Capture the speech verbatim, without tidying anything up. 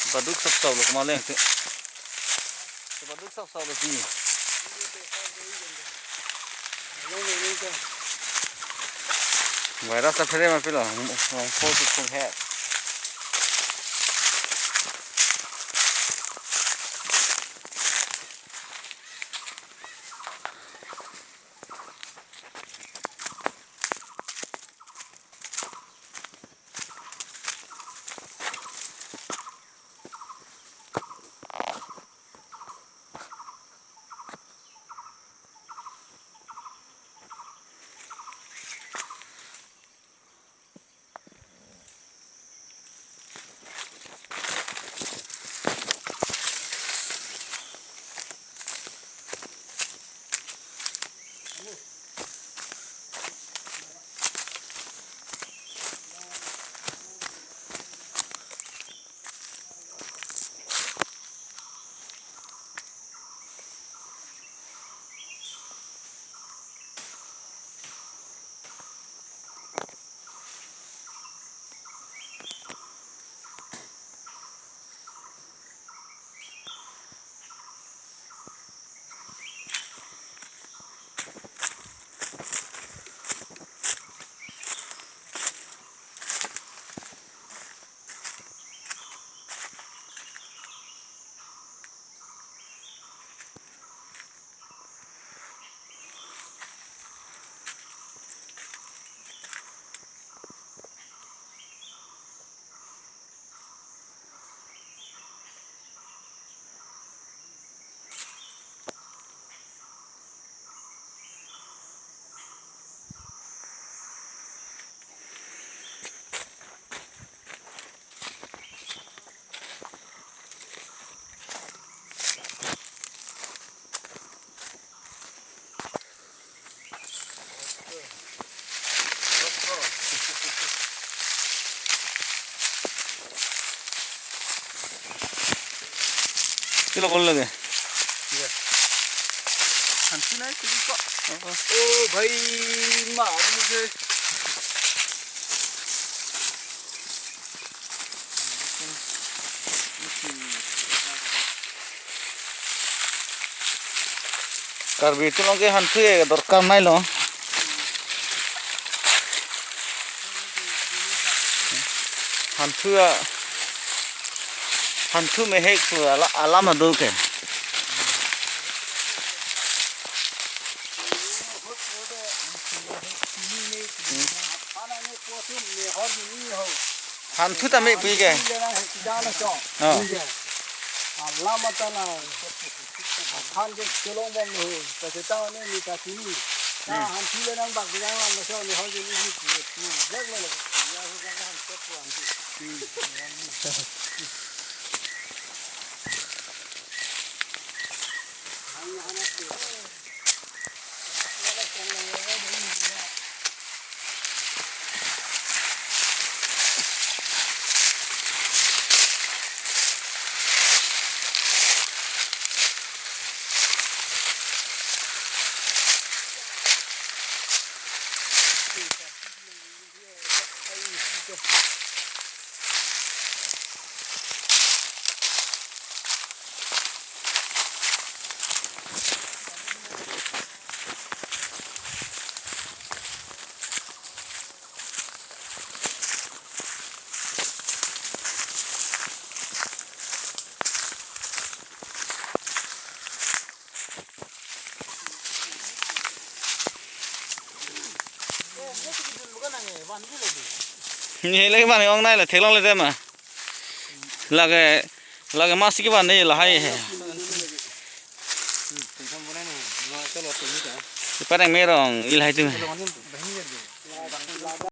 Paduk sap sap lo kumale. Paduk sap sap lo si. Virus ta phere ma pilo. Mong pho tu sung he. Kilo kon lage? Hansi nai, sini kok. Oh, oh. Oh, bhai, mar mujhe. Karbi atum along ke hanthu ke dorkar nai lo. Hanthu a, hanthu mehek pu ala-, alam ado ke. Hanthu ta me pu ke. Oh. Alam ata na. Aphan ke cholong bom lo. Ta se ta ne ni ta sini. Ta hanthu le nang bak bilang lang so ni hon ni ni. Lek lo lo. Ya ho ga han ko ko an. Ni lagi mana ong nai la theklong le tema. Lagi, lagi masih ke mana lahai he. Ipareng merong ilahai tu.